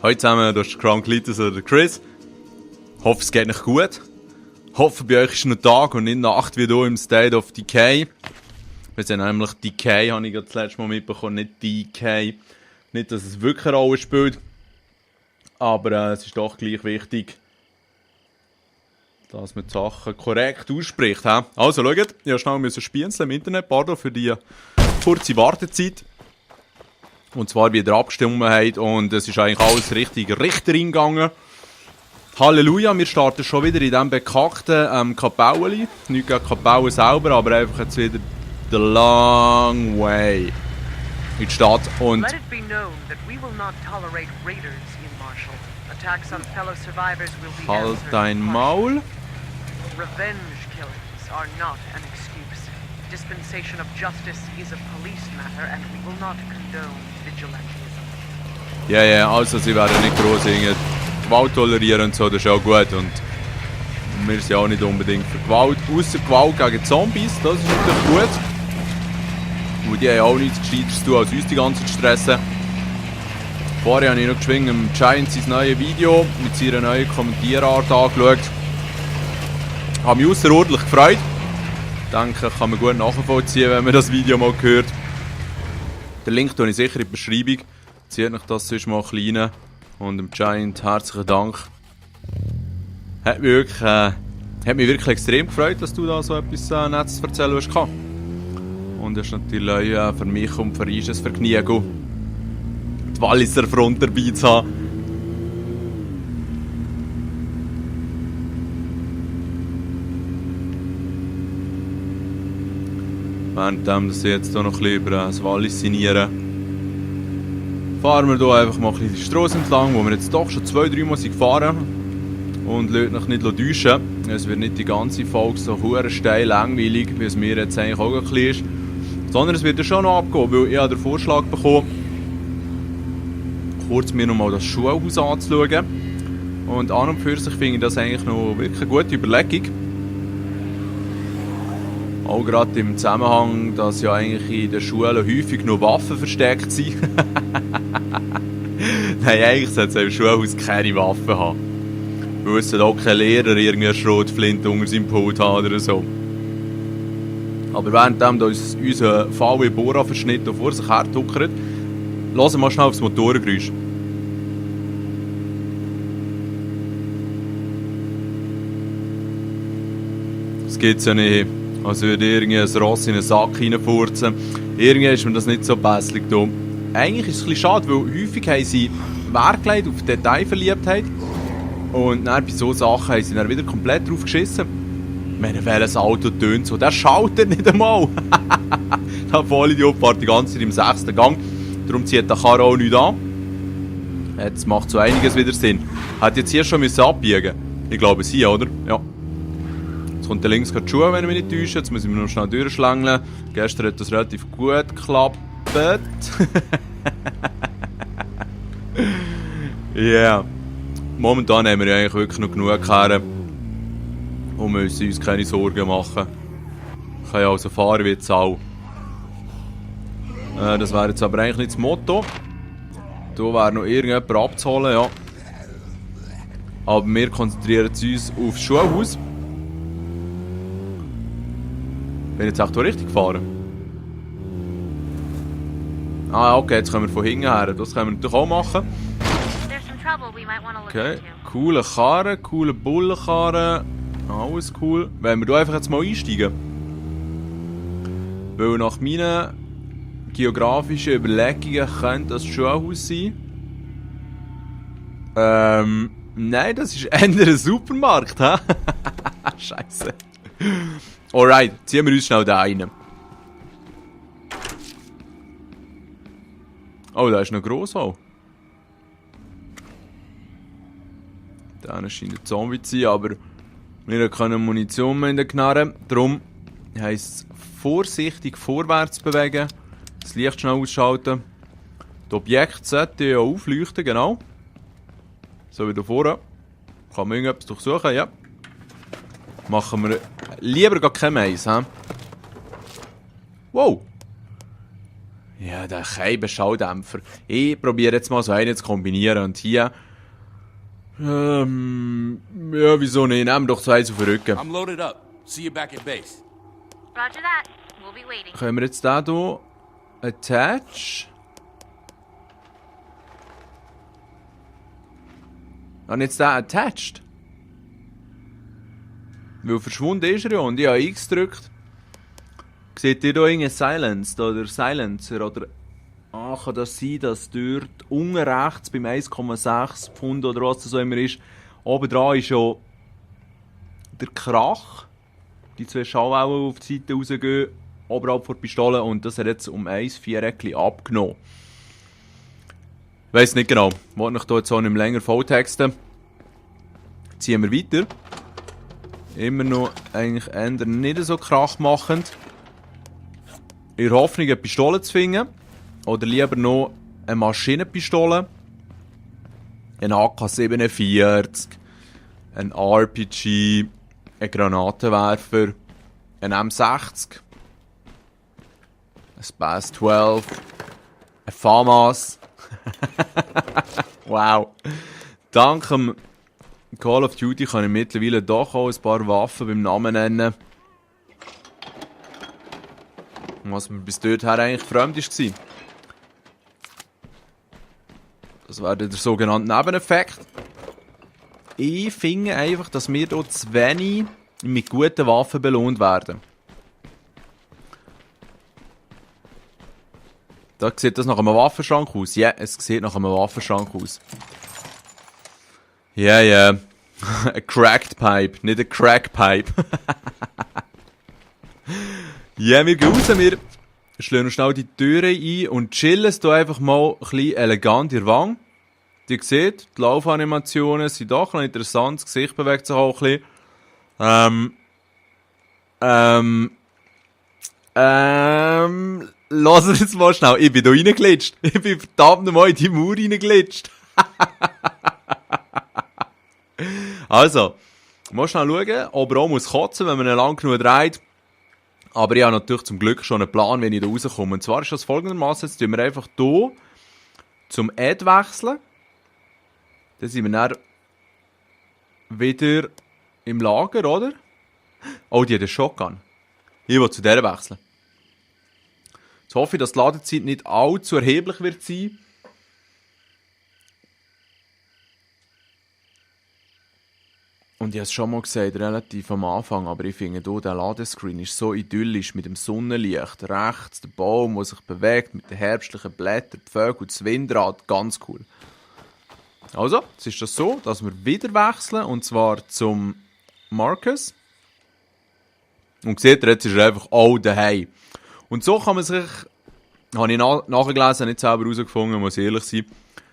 Hallo zusammen, das ist Kranklitis oder Chris. Hoffe, es geht euch gut. Hoffe, bei euch ist noch Tag und nicht Nacht wie hier im State of Decay. Wir sind nämlich Decay, habe ich das letzte Mal mitbekommen, nicht Decay. Nicht, dass es wirklich eine Rolle spielt, aber es ist doch gleich wichtig, dass man die Sachen korrekt ausspricht. He? Also schaut, ich musste schnell spienzeln im Internet, pardon für die kurze Wartezeit. Und zwar, wie ihr abgestimmt habt, und es ist eigentlich alles richtig Richterin gegangen. Halleluja, wir starten schon wieder in diesem bekackten Kapelle. Nicht gegen Kapelle selber, aber einfach jetzt wieder the long way in die Stadt. Und Let it be known that we will not tolerate raiders in Marshall. Attacks on fellow survivors will be halt answered dein harshly. Maul. Revenge killings are not an excuse. Dispensation of justice is a police matter and we will not condone vigilantism. Ja, also sie werden nicht gross Gewalt tolerieren und so, das ist auch gut. Und wir sind auch nicht unbedingt für Gewalt. Ausser Gewalt gegen Zombies, das ist natürlich gut. Und die haben auch nichts Gescheites zu tun, als uns die ganze Zeit stressen. Vorher habe ich noch geschwungen im Giant sein neues Video mit seiner neuen Kommentierart angeschaut. Habe mich außerordentlich gefreut. Ich denke, kann man gut nachvollziehen, wenn man das Video mal hört. Den Link tue ich sicher in die Beschreibung. Zieht euch das sonst mal klein. Und dem Giant herzlichen Dank. Hat mich wirklich extrem gefreut, dass du da so etwas Nettes zu erzählen hast. Und es ist natürlich auch für mich und für uns ein Vergnügen, die Walliser Front dabei zu haben. Während sie jetzt hier noch ein bisschen über das Wallis sinnieren, fahren wir hier einfach mal ein bisschen die Strasse entlang, wo wir jetzt doch schon 2-3 Mal gefahren sind. Und lasst euch nicht täuschen. Es wird nicht die ganze Folge so hure steil langweilig, wie es mir jetzt eigentlich auch ein bisschen ist. Sondern es wird ja schon noch abgehen, weil ich habe den Vorschlag bekommen, kurz mir nochmal das Schulhaus anzuschauen. Und an und für sich finde ich das eigentlich noch wirklich eine gute Überlegung. Auch gerade im Zusammenhang, dass ja eigentlich in den Schulen häufig noch Waffen versteckt sind. Nein, eigentlich sollte es im Schulhaus keine Waffen haben. Weil es auch kein Lehrer irgendwie eine Schrotflinte unter seinem Pult haben oder so. Aber währenddem da unser VW Bora-Verschnitt vor sich her tuckert, hören wir mal schnell auf das Motorengeräusch. Das gibt's ja nicht. Also würde irgendwie ein Ross in einen Sack reinfurzen. Irgendwie ist mir das nicht so pässlich da. Eigentlich ist es ein bisschen schade, weil häufig haben sie Wert gelegt auf Detailverliebtheit. Und dann bei solchen Sachen haben sie dann wieder komplett drauf geschissen. Ich meine, welches Auto tönt so? Der schaltet nicht einmal. Der Vollidiot fährt die ganze Zeit im 6. Gang. Darum zieht der Karre auch nichts an. Jetzt macht so einiges wieder Sinn. Hat jetzt hier schon abbiegen müssen. Ich glaube, sie, oder? Ja. Jetzt kommt der links die Schuhe, wenn ich mich nicht täusche. Jetzt müssen wir noch schnell durchschlängeln. Gestern hat das relativ gut geklappt. Ja. Yeah. Momentan haben wir ja eigentlich wirklich noch genug Karren. Und müssen uns keine Sorgen machen. Ich kann ja also fahren wie jetzt auch. Das wäre jetzt aber eigentlich nicht das Motto. Da wäre noch irgendjemand abzuholen, ja. Aber wir konzentrieren uns auf das Schulhaus. Bin ich jetzt echt richtig gefahren? Ah, okay, jetzt können wir von hinten her. Das können wir natürlich auch machen. Okay, coole Karre, coole Bullenkarre. Alles cool. Wenn wir hier einfach jetzt mal einsteigen. Weil nach meinen geografischen Überlegungen könnte das Schulhaus sein. Nein, das ist eher ein Supermarkt, hä? Scheiße. Alright, ziehen wir uns schnell da rein. Oh, da ist noch gross auch. Da scheint ein Zombie zu sein, aber wir können Munition in den Knarren. Darum heisst es vorsichtig vorwärts bewegen, das Licht schnell ausschalten. Das Objekt sollte ja aufleuchten, genau. So wie da vorne. Kann man irgendetwas durchsuchen, ja. Machen wir lieber gar kein Mais, hä? Wow! Ja, der Scheibenschalldämpfer. Ich probiere jetzt mal so einen zu kombinieren. Und hier... ja, wieso nicht? Nehmen wir doch so eins auf den Rücken. I'm loaded up. See you back at base. Roger that. We'll be waiting. Können wir jetzt den hier attach? Und jetzt den attached? Weil verschwunden ist er ja und ich habe X gedrückt. Seht ihr hier irgendeinen Silenced oder Silencer oder... Ah, kann das sein, dass dort unten rechts beim 1,6 Pfund oder was das auch immer ist, oben dran ist ja der Krach. Die zwei Schallwellen auf die Seite rausgehen, oberhalb der Pistole und das hat jetzt um 1,4 abgenommen. Ich weiss nicht genau, ich wollte euch hier jetzt auch nicht mehr länger volltexten. Ziehen wir weiter. Immer noch eigentlich eher nicht so krachmachend. In der Hoffnung, eine Pistole zu finden. Oder lieber noch eine Maschinenpistole. Ein AK-47. Ein RPG. Ein Granatenwerfer. Ein M60. Ein Spass 12. Ein FAMAS. Wow. Dank dem Call of Duty kann ich mittlerweile doch auch ein paar Waffen beim Namen nennen. Was mir bis dorthin eigentlich fremd war. Das wäre der sogenannte Nebeneffekt. Ich finde einfach, dass wir hier zu wenig mit guten Waffen belohnt werden. Da sieht das nach einem Waffenschrank aus. Ja, es sieht nach einem Waffenschrank aus. Ja, ja. Ein Cracked Pipe, nicht ein Crack Pipe. Ja, wir gehen raus, wir schlagen schnell die Türe ein und chillen es hier einfach mal ein bisschen elegant in der Wange. Ihr seht, die Laufanimationen sind doch noch interessant, das Gesicht bewegt sich auch ein bisschen. Lass uns jetzt mal schnell, ich bin hier reingeglitscht. Ich bin verdammt nochmal in die Mauer reingeglitscht. Also, mal schnell schauen, ob er auch muss kotzen, wenn man ihn lang genug dreht. Aber ich habe natürlich zum Glück schon einen Plan, wenn ich da rauskomme. Und zwar ist das folgendermaßen: jetzt tun wir einfach hier zum Ad wechseln. Dann sind wir dann wieder im Lager, oder? Oh, die hat einen Shotgun. Ich will zu der wechseln. Jetzt hoffe ich, dass die Ladezeit nicht allzu erheblich wird sein. Und ich habe es schon mal gesagt, relativ am Anfang, aber ich finde hier, der Ladescreen ist so idyllisch mit dem Sonnenlicht. Rechts der Baum, der sich bewegt, mit den herbstlichen Blättern, die Vögel, das Windrad, ganz cool. Also, jetzt ist das so, dass wir wieder wechseln, und zwar zum Marcus. Und seht ihr, jetzt ist er einfach all daheim. Und so kann man sich, habe ich nachgelesen, nicht selber herausgefunden, muss ich ehrlich sein,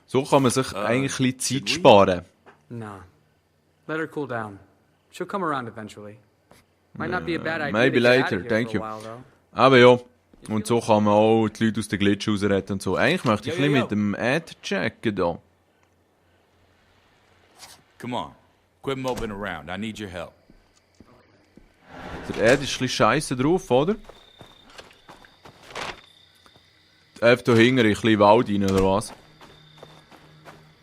so kann man sich eigentlich ein bisschen Zeit sparen. Nah. Let her cool down. She'll come around eventually. Might not be a bad idea Maybe to get out later, of here thank for you. a while, though. Aber ja, und so kann man auch die Leute aus den Glitch rausretten und so. Eigentlich möchte ich ein bisschen mit dem Ad checken hier. Come on. Quit moping around. I need your help. Der Ad ist ein bisschen scheisse drauf, oder? Einfach hier hinten ein bisschen Wald rein, oder was?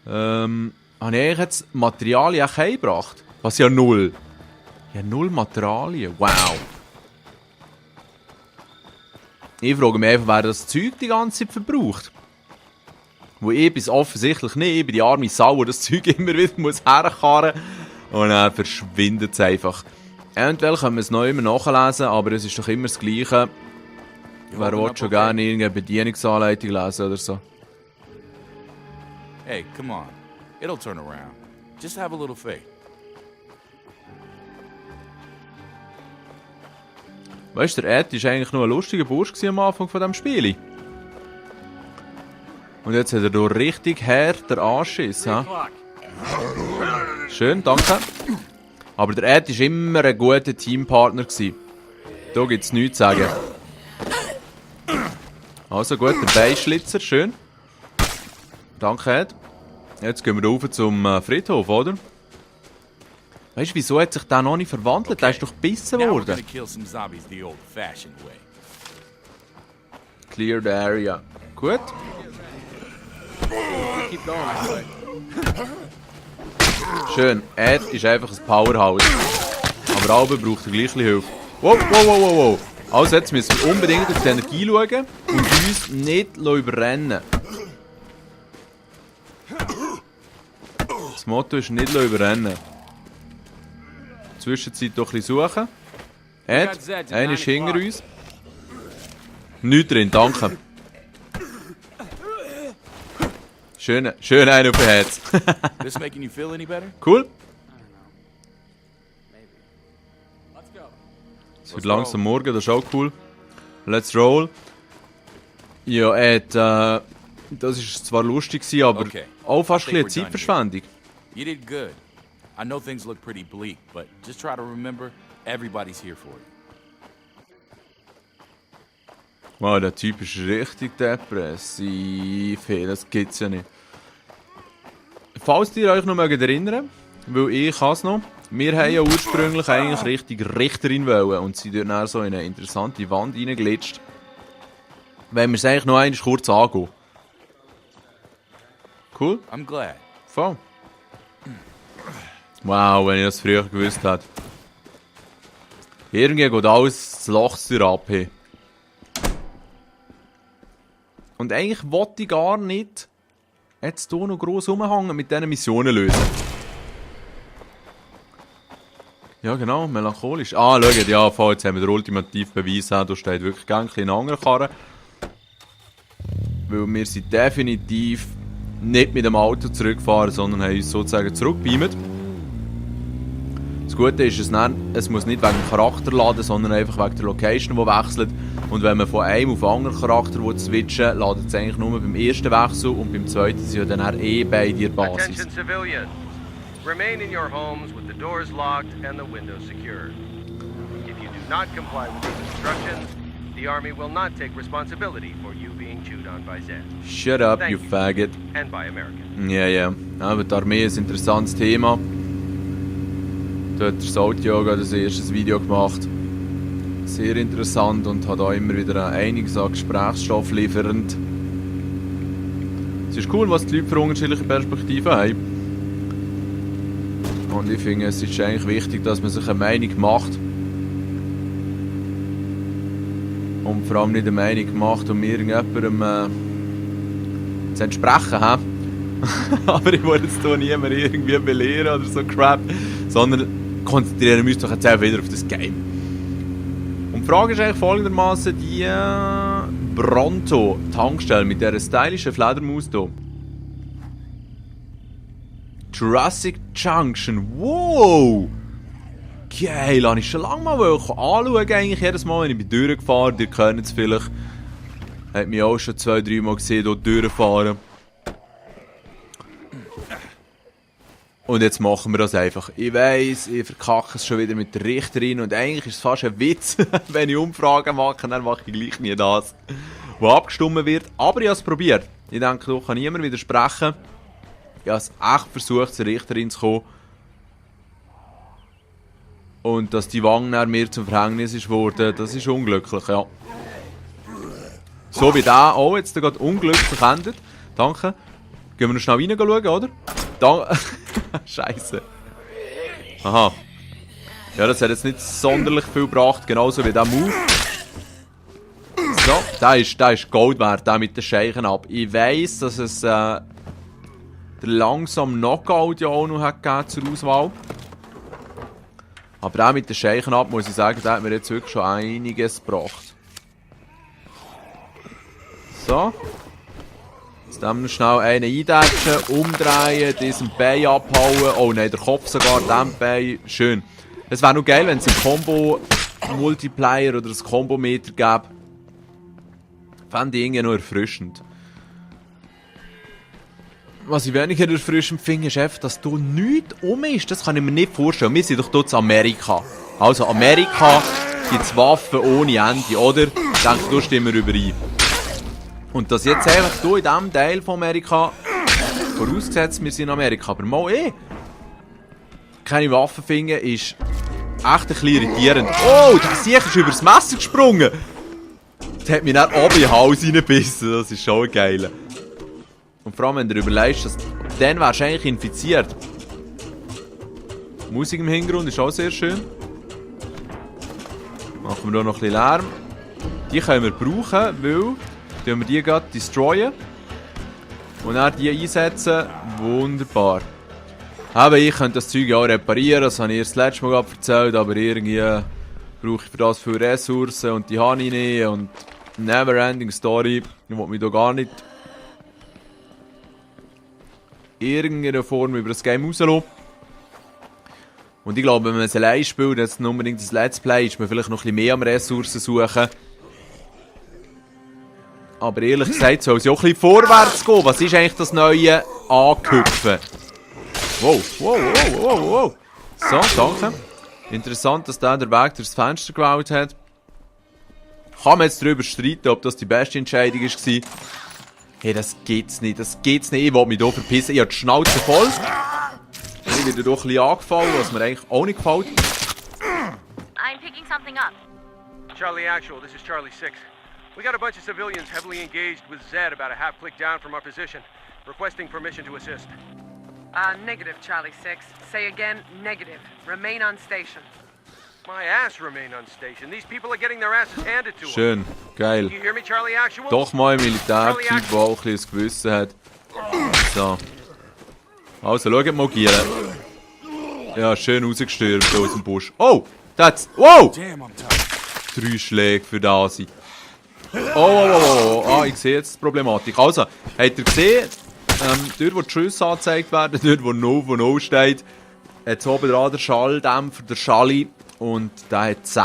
Habe ich eigentlich jetzt Materialien auch heimgebracht? Was ja null. Ja, null Materialien. Wow. Ich frage mich einfach, wer das Zeug die ganze Zeit verbraucht. Wo ich bis offensichtlich nicht. Ich bin die arme Sau, die das Zeug immer wieder herkarren muss. Und dann verschwindet es einfach. Eventuell können wir es noch immer nachlesen, aber es ist doch immer das Gleiche. Wer will schon gerne irgendeine Bedienungsanleitung lesen oder so? Hey, come on. It'll turn around. Just have a little faith. Weißt du, der Ed war eigentlich nur ein lustiger Bursch am Anfang von diesem Spiel. Und jetzt hat er hier richtig hart den Anschiss. Schön, danke. Aber der Ed war immer ein guter Teampartner. Da gibt es nichts zu sagen. Also gut, der Beischlitzer, schön. Danke, Ed. Jetzt gehen wir rauf zum Friedhof, oder? Weißt du, wieso hat sich der noch nicht verwandelt? Der ist doch gebissen Now we're worden. gonna kill some zombies the old-fashioned way. Clear the area. Gut. Keep going, my boy. Schön. Er ist einfach ein Powerhouse. Aber Alben braucht er gleich Hilfe. Wow, wow, wow, wow, wow. Also jetzt müssen wir unbedingt auf die Energie schauen und uns nicht überrennen. Das Motto ist nicht überrennen. Zwischenzeit doch ein bisschen suchen. Ed, einer ist hinter uns. Nichts drin, danke. Schön einen auf den Herz. This making you feel any better? Cool. Let's go. Es wird langsam morgen, das ist auch cool. Let's roll. Ja, Ed, das ist zwar lustig gewesen, aber Okay. auch fast I ein think bisschen we're done Zeitverschwendung. You did good. I know things look pretty bleak, but just try to remember everybody's here for you. Wow, der Typ ist richtig depressiv. Hey, das gibt's ja nicht. Falls ihr euch noch erinnern mögt, weil ich kann es noch, wir haben ja ursprünglich eigentlich richtig Richterin wollen und sind dort dann so in eine interessante Wand reingeglitscht. Wenn wir es eigentlich noch einmal kurz angehen. Cool? I'm glad. Voll. Wow, wenn ich das früher gewusst hätte. Irgendwie geht alles das Loch ab. Hey. Und eigentlich wollte ich gar nicht jetzt hier noch gross rumhängen mit diesen Missionen lösen. Ja genau, melancholisch. Ah, schaut, ja, voll, jetzt haben wir den ultimativen Beweis. Da steht wirklich gar ein anderer Karren. Weil wir sind definitiv nicht mit dem Auto zurückgefahren, sondern haben uns sozusagen zurückbeamt. Das Gute ist, es muss nicht wegen dem Charakter laden, sondern einfach wegen der Location, die wechselt. Und wenn man von einem auf den anderen Charakter switchen will, ladet es eigentlich nur beim ersten Wechsel und beim zweiten sind ja dann eh beide der Basis. Attention civilians. Remain in your homes with the doors locked and the windows secured. If you do not comply with these instructions, the army will not take responsibility for you being chewed on by Zed. Shut up, Thank you you. faggot. And by Americans. Ja, ja. Aber die Armee ist ein interessantes Thema. Da hat der Saltio gerade ein erstes Video gemacht. Sehr interessant und hat auch immer wieder einiges an Gesprächsstoff liefernd. Es ist cool, was die Leute für unterschiedliche Perspektiven haben. Und ich finde, es ist eigentlich wichtig, dass man sich eine Meinung macht. Und vor allem nicht eine Meinung macht, um irgendjemandem zu entsprechen. Aber ich will jetzt hier niemanden irgendwie belehren oder so Crap. Sondern konzentrieren wir uns doch jetzt auch wieder auf das Game. Und die Frage ist eigentlich folgendermaßen die Bronto-Tankstelle mit dieser stylischen Fledermaus hier. Jurassic Junction, wow! Geil, habe ich schon lange mal anschauen, eigentlich jedes Mal, wenn ich bin durchgefahren. Ihr kennt es vielleicht. Hat mich auch schon 2-3 Mal gesehen, hier durchfahren. Und jetzt machen wir das einfach. Ich weiss, ich verkacke es schon wieder mit der Richterin und eigentlich ist es fast ein Witz, wenn ich Umfragen mache, dann mache ich gleich nie das, was abgestimmt wird. Aber ich habe es probiert. Ich denke, da kann niemand widersprechen. Ich habe es echt versucht, zur Richterin zu kommen. Und dass die Wange mir zum Verhängnis ist geworden, das ist unglücklich, ja. So wie der auch jetzt gerade unglücklich endet. Danke. Gehen wir noch schnell rein schauen, oder? Scheiße. Aha. Ja, das hat jetzt nicht sonderlich viel gebracht, genauso wie der Move. So, der ist Gold wert, der mit den Scheichen ab. Ich weiss, dass es der langsame Knockout ja auch noch hat gegeben zur Auswahl. Aber der mit den Scheichen ab, muss ich sagen, der hat mir jetzt wirklich schon einiges gebracht. So. Jetzt nehmen wir schnell einen eindatschen, umdrehen, diesen Bein abhauen. Oh nein, der Kopf sogar, dem Bein. Schön. Es wäre noch geil, wenn es einen Combo-Multiplier oder ein Combo-Meter gäbe. Fände ich irgendwie noch erfrischend. Was ich weniger erfrischend finde, ist einfach, dass hier nichts um ist. Das kann ich mir nicht vorstellen. Wir sind doch hier in Amerika. Also Amerika gibt es Waffen ohne Ende, oder? Ich denke, da stimmen wir überein. Und das jetzt einfach hier in diesem Teil von Amerika, vorausgesetzt, wir sind in Amerika, aber mal keine Waffen finden, ist echt ein bisschen irritierend. Oh, der Sieg ist über das Messer gesprungen! Der hat mich dann oben in den Hals reingebissen. Das ist schon geil. Und vor allem, wenn du überlegst, dass dann wärst du eigentlich infiziert. Die Musik im Hintergrund ist auch sehr schön. Machen wir hier noch ein bisschen Lärm. Die können wir brauchen, weil wir die gerade destroyen. Und dann die einsetzen. Wunderbar. Aber ich könnte das Zeug auch reparieren, das habe ich das letzte Mal gerade erzählt, aber irgendwie brauche ich für das viele Ressourcen und die habe ich nicht. Und Neverending Story, ich will mich da gar nicht in irgendeiner Form über das Game rauslassen. Und ich glaube, wenn man es allein spielt, jetzt nicht unbedingt das Let's Play, ist man vielleicht noch ein bisschen mehr am Ressourcen suchen. Aber ehrlich gesagt soll es ja auch ein bisschen vorwärts gehen. Was ist eigentlich das neue Angehüpfen? Wow, wow, wow, wow, wow. So, danke. Interessant, dass der den Weg durchs Fenster gewählt hat. Kann man jetzt darüber streiten, ob das die beste Entscheidung war. Hey, das geht's nicht, das geht's nicht. Ich will mich hier verpissen. Ich habe die Schnauze voll. Ich werde doch ein bisschen angefallen, was mir eigentlich auch nicht gefällt. I'm picking something up. Charlie Actual, this is Charlie 6. We got a bunch of civilians heavily engaged with Zed about a half click down from our position. Requesting permission to assist. Negative, Charlie 6. Say again, negative. Remain on station. My ass remain on station. These people are getting their asses handed to them. Schön, geil. You hear me, Charlie Actual? Doch mal ein Militärzeug, das auch ein bisschen ein Gewissen hat. So. Also, schaut mal, Gieren. Ja, schön rausgestürmt aus dem Busch. Oh! Das. Wow! 3 Schläge für das. Oh, ich sehe jetzt die Problematik. Also, habt ihr gesehen, dort wo die Schüsse angezeigt werden, dort wo 0 von 0 steht, hat es oben dran der Schalldämpfer, der Schalli, und der hat 10.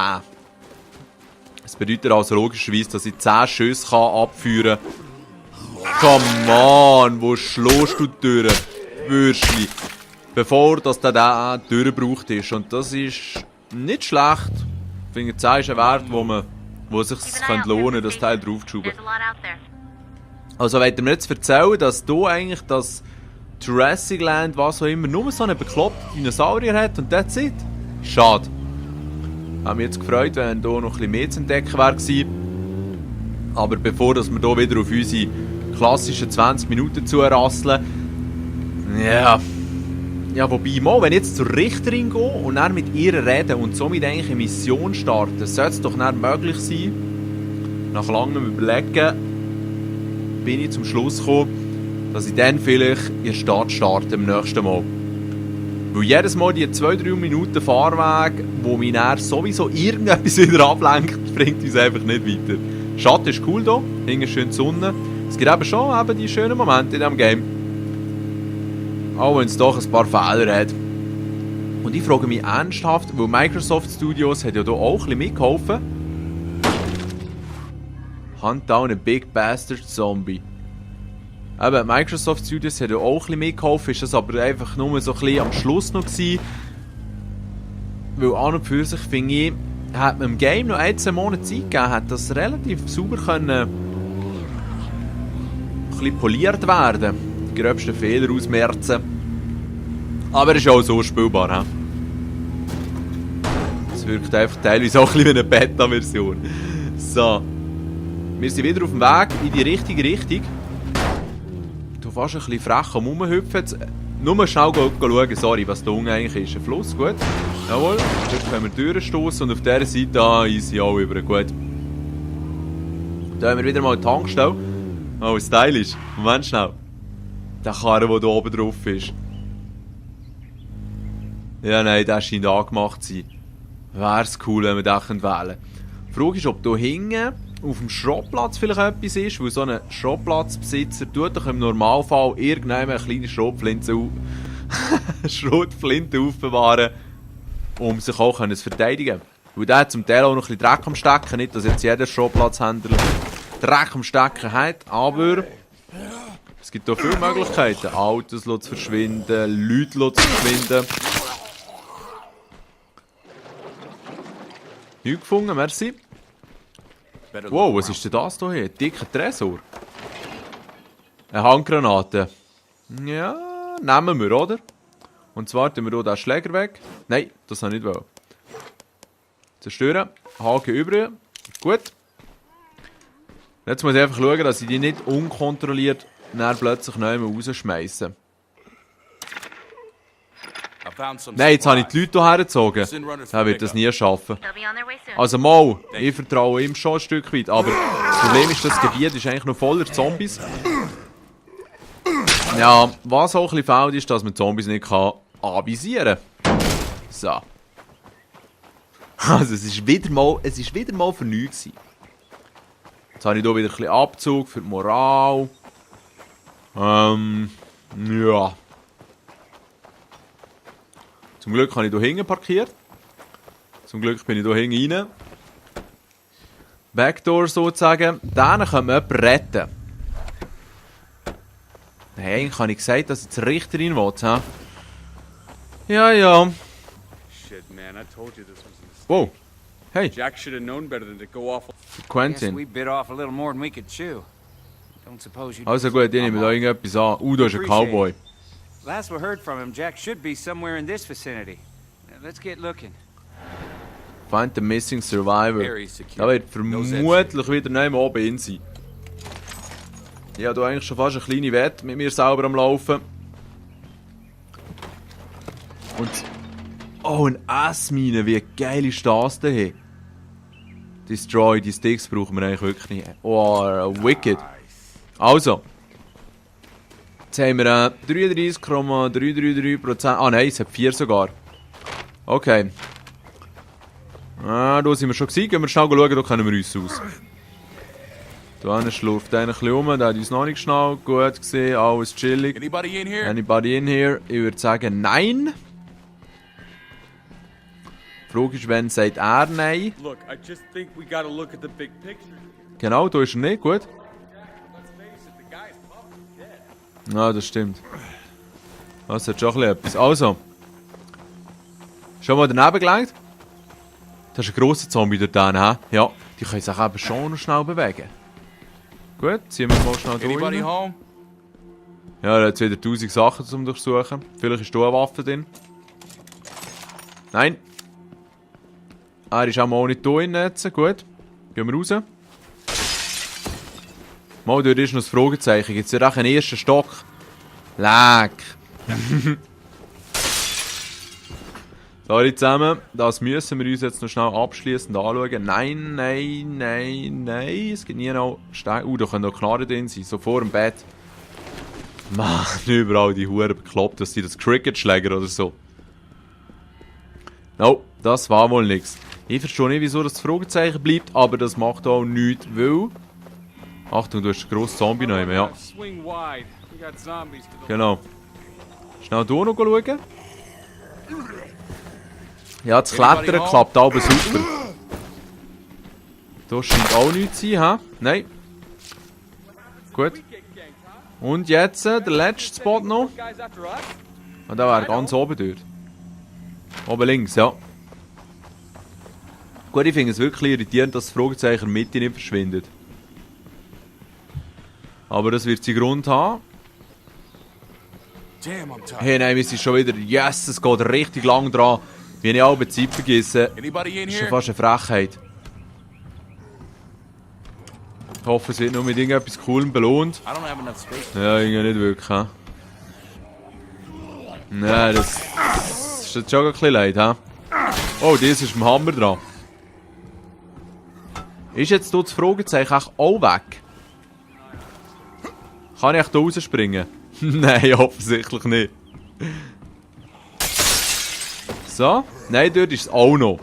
Das bedeutet also logischerweise, dass ich 10 Schüsse abführen kann. Come on, wo schlägst du durch, Würstchen? Bevor dass der durchgebraucht ist. Und das ist nicht schlecht. Ich finde, 10 ist ein Wert, wo es sich lohnen könnte, das Teil draufzuschuben. There's a lot out there. Also wollt ihr mir jetzt erzählen, dass hier eigentlich das Jurassic Land, was auch immer, nur so einen bekloppten Dinosaurier hat und that's it? Schade. Ich habe mich jetzt gefreut, wenn hier noch ein bisschen mehr zu entdecken wäre gewesen. Aber bevor dass wir hier wieder auf unsere klassischen 20 Minuten zurasseln, ja, wobei, mal, wenn ich jetzt zur Richterin gehe und dann mit ihr reden und somit eigentlich eine Mission starten, sollte es doch dann möglich sein, nach langem Überlegen, bin ich zum Schluss gekommen, dass ich dann vielleicht in der Stadt starte im nächsten Mal. Weil jedes Mal die 2-3 Minuten Fahrweg, wo mich dann sowieso irgendetwas wieder ablenkt, bringt uns einfach nicht weiter. Schatten ist cool hier, hinten schön die Sonne. Es gibt eben schon die schönen Momente in diesem Game. Auch wenn es doch ein paar Fehler hat. Und ich frage mich ernsthaft, weil Microsoft Studios hat ja hier auch ein bisschen mitgeholfen. Hunt down a big bastard zombie. Eben, Microsoft Studios hat ja auch ein bisschen mitgeholfen, ist das aber einfach nur so ein bisschen am Schluss noch gewesen. Weil an und für sich, finde ich, hat man im Game noch 1-2 Monate Zeit gegeben, hat das relativ sauber können ein bisschen poliert werden. Die gröbsten Fehler ausmerzen. Aber es ist auch so spielbar. Es wirkt einfach teilweise auch ein bisschen wie eine Beta-Version. So. Wir sind wieder auf dem Weg in die richtige Richtung. Du fast ein bisschen frech am Rumhüpfen. Nur schnell schauen, sorry, was da unten eigentlich ist. Ein Fluss, gut. Jawohl. Dort können wir durchstoßen und auf dieser Seite easy auch über. Gut. Da haben wir wieder mal eine Tankstelle. Oh, stylisch. Moment schnell. Der Karren, der da oben drauf ist. Ja, nein, der scheint angemacht zu sein. Wär's cool, wenn wir den wählen können. Die Frage ist, ob hier hinten auf dem Schrottplatz vielleicht etwas ist, weil so ein Schrottplatzbesitzer tut doch im Normalfall irgendwann eine kleine Schrotflinte aufbewahren, um sich auch zu verteidigen. Weil der hat zum Teil auch noch ein bisschen Dreck am Stecken, nicht, dass jetzt jeder Schrottplatzhändler Dreck am Stecken hat, aber es gibt hier viele Möglichkeiten. Autos zu verschwinden, Leute zu verschwinden. Nichts gefunden, merci. Wow, was ist denn das hier? Ein dicker Tresor. Eine Handgranate. Ja, nehmen wir, oder? Und zwar tun wir hier den Schläger weg. Nein, das habe ich nicht. Zerstören. Haken über. Gut. Jetzt muss ich einfach schauen, dass ich die nicht unkontrolliert dann plötzlich nicht mehr rausschmeißen. I found some Nein, jetzt habe ich die supplies. Leute hergezogen. Send runners Er for wird das pickup. nie schaffen. They'll be on their way soon. Also mal, ich vertraue ihm schon ein Stück weit, aber das Problem ist, das Gebiet ist eigentlich noch voller Zombies. Ja, was auch ein bisschen fehlt, ist, dass man Zombies nicht kann anvisieren kann. So. Also es ist wieder mal für nichts gewesen. Jetzt habe ich hier wieder ein bisschen Abzug für die Moral. Ja. Zum Glück habe ich hier hinten parkiert. Zum Glück bin ich hier hinten rein. Backdoor sozusagen. Dann können wir jemanden retten. Nein, eigentlich habe ich gesagt, dass ich die Richterin will. He? Ja, ja. Shit, man, I told you this was a mistake. Wow. Hey, Jack should have known better than to go off. Guess Quentin. we bit off a little more than we could chew. Don't suppose you. Also gut, ich nehme da irgendetwas an. Da ist ein Cowboy. Last we heard from him, Jack should be somewhere in this vicinity. Now, let's get looking. Find the missing survivor. Very secure. Da wird No vermutlich wieder neben oben in sein. Ich habe hier eigentlich schon fast eine kleine Wette mit mir selber am Laufen. Und... Oh, ein S-Mine, wie geil ist das denn? Destroy, die Sticks brauchen wir eigentlich wirklich nicht. Oh, wicked. Also. Jetzt haben wir 33,333%. Ah nein, es hat 4 sogar. Okay. Da sind wir schon gewesen. Gehen wir schnell schauen, da kennen wir uns aus. Da schlurft einer ein bisschen rum, der hat uns noch nicht geschnallt. Gut gesehen, alles chillig. Anybody in here? Anybody in here? Ich würde sagen, nein. Die Frage ist, wenn sagt er nein? Look, I just think we gotta look at the big picture. Genau, da ist er nicht, gut. Let's face it, the guy's probably dead. Ja, das stimmt. Das hat schon ein bisschen etwas. Also. Schon mal daneben gelenkt? Das ist ein grosser Zombie dort drin, hä? Ja, die können sich eben schon noch schnell bewegen. Gut, ziehen wir mal schnell Anybody durch. home? Ja, er hat wieder 1000 Sachen zum Durchsuchen. Vielleicht ist da eine Waffe drin. Nein. Er ist auch mal nicht hier in Netzen. Gut. Gehen wir raus. Mal, dort ist noch das Fragezeichen. Gibt es ja auch einen ersten Stock? Leck. Sorry zusammen. Das müssen wir uns jetzt noch schnell abschließend anschauen. Nein, nein, nein, nein. Es gibt nie noch Steine. Da können noch Knarren drin sein. So vor dem Bett. Mann, überall die Huren bekloppt, dass sie das Cricket-Schläger oder so. No, das war wohl nichts. Ich verstehe nicht, wieso das Fragezeichen bleibt, aber das macht auch nichts, weil... Achtung, du hast einen grossen Zombie noch immer, ja. Swing wide. We got zombies to the Genau. Schnell hier noch schauen. Ja, das Klettern klappt aber super. Da scheint auch nichts zu sein, hä? Nein. Gut. Und jetzt der letzte Spot noch. guys after us. Und der wäre ganz oben dort. Oben links, ja. Gut, ich finde es wirklich irritierend, dass das Fragezeichen in der Mitte nicht verschwindet. Aber das wird seinen Grund haben. Damn, I'm tired. Hey, nein, wir sind schon wieder... Yes, es geht richtig lang dran. Wie ich alle Zeit vergesse. Anybody in Das ist schon here? fast eine Frechheit. Ich hoffe, es wird nur mit irgendetwas Coolem belohnt. I don't have enough space. Ja, irgendwie nicht wirklich, hä? Nein, das ist jetzt schon ein bisschen leid, hä? Oh, das ist mit dem Hammer dran. Ist jetzt hier das Fragezeichen auch weg? Kann ich hier rausspringen? Nein, offensichtlich nicht. So. Nein, dort ist es auch noch.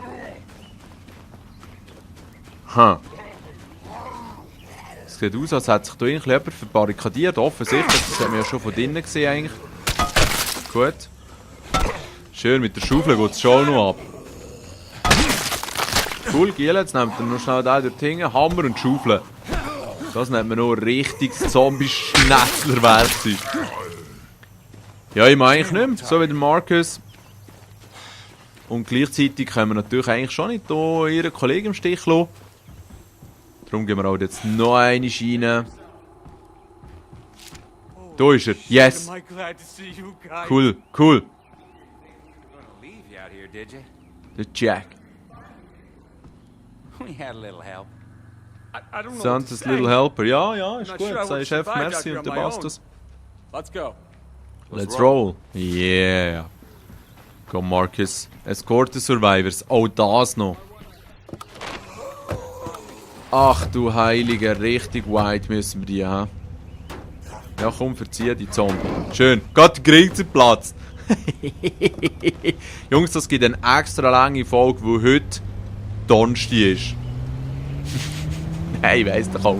Es sieht aus, als hätte sich da irgendwie jemand verbarrikadiert. Offensichtlich, das haben wir ja schon von drinnen gesehen eigentlich. Gut. Schön, mit der Schaufel geht es schon noch ab. Cool, Giel, jetzt nimmt er noch schnell den dort hinten. Hammer und Schaufel. Das nennt man noch ein richtiges Zombie-Schnetzler-Werkzeug. Ja, ich meine eigentlich nicht mehr, so wie der Marcus. Und gleichzeitig können wir natürlich eigentlich schon nicht hier ihren Kollegen im Stich lassen. Darum gehen wir auch jetzt noch eine rein. Da ist er. Yes. Am I glad to see you guys? Cool, cool. Leave you out here, did you? Der Jack. We had a little help. I don't know what to Santa's say. Little Helper. Ja, ja, ist Not gut. sure I would've Sagst einfach survived out merci here und on dann my passt own. das. Let's go. Let's roll. Yeah. Komm, Marcus. Escort Survivors. Oh, das noch. Ach du Heilige, richtig weit müssen wir die haben. Ja, komm, verzieh die Zombie. Schön. Gott, der Grill zerplatzt. Jungs, das gibt eine extra lange Folge, wo heute Donnerstag ist. Nein, weiss doch auch.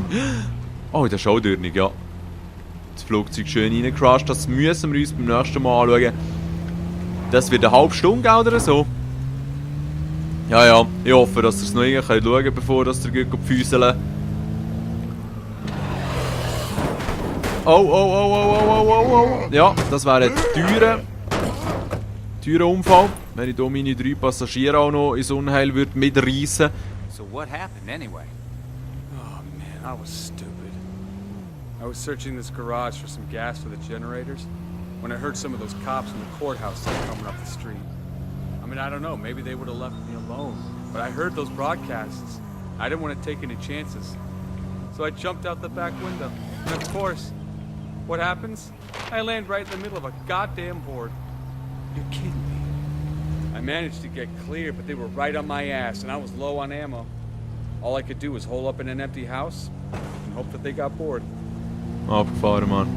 Oh, das ist auch dürnig, ja. Das Flugzeug schön reingecrashed. Das müssen wir uns beim nächsten Mal anschauen. Das wird eine halbe Stunde oder so. Ja, ja. Ich hoffe, dass ihr es noch irgendwie schauen könnt, bevor ihr geht füßeln. Oh. Ja, das wäre ein teurer Unfall. Wenn ich hier meine 3 Passagiere auch noch ins Unheil würde mitreißen. So what happened anyway? Oh man, I was stupid. I was searching this garage for some gas for the generators when I heard some of those cops in the courthouse coming up the street. I mean, I don't know, maybe they would have left me alone. But I heard those broadcasts. I didn't want to take any chances. So I jumped out the back window. And of course, what happens? I land right in the middle of a goddamn horde. You're kidding me. I managed to get clear, but they were right on my ass, and I was low on ammo. All I could do was hole up in an empty house and hope that they got bored. Abgefahren, Mann.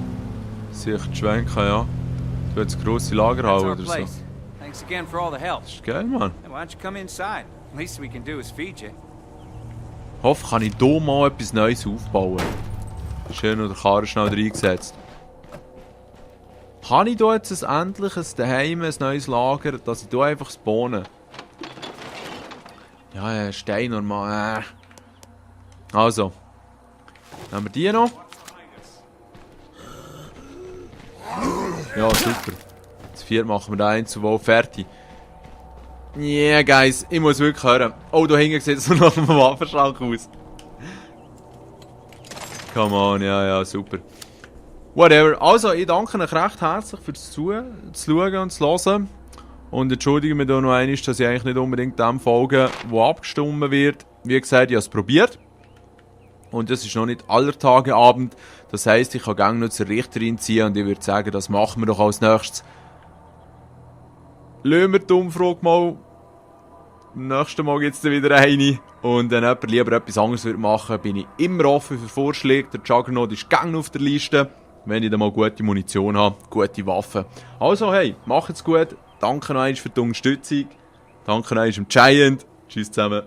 Sicher schwenken, ja. Du willst grosse Lagerhalle That's our oder so. place. Thanks again for all the help. Das ist geil, Mann. Hey, why don't you come inside? Least we can do is feed you. Hoffe, kann ich hier mal etwas Neues aufbauen. Schön noch den Karren schnell reingesetzt. Kann ich hier jetzt endlich daheim ein neues Lager, dass ich hier einfach spawne? Ja, Stein normal. Also. Nehmen wir die noch. Ja, super. Das 4 machen wir da eins und wohl fertig. Yeah, guys, ich muss wirklich hören. Oh, da hinten sieht es noch nach einem Waffenschrank aus. Come on, ja, super. Whatever. Also, ich danke euch recht herzlich fürs Schauen und zu hören. Und entschuldige mich da noch einmal, dass ich eigentlich nicht unbedingt dem folge, wo abgestimmt wird. Wie gesagt, ich habe es probiert. Und es ist noch nicht aller Tage Abend. Das heisst, ich kann gerne noch zur Richterin ziehen und ich würde sagen, das machen wir doch als nächstes. Lassen wir die Umfrage mal. Beim nächsten Mal gibt es dann wieder eine. Und wenn jemand lieber etwas anderes machen würde, bin ich immer offen für Vorschläge. Der Juggernaut ist gerne auf der Liste. Wenn ich dann mal gute Munition habe, gute Waffen. Also hey, macht's gut. Danke noch einmal für die Unterstützung. Danke noch einmal dem Giant. Tschüss zusammen.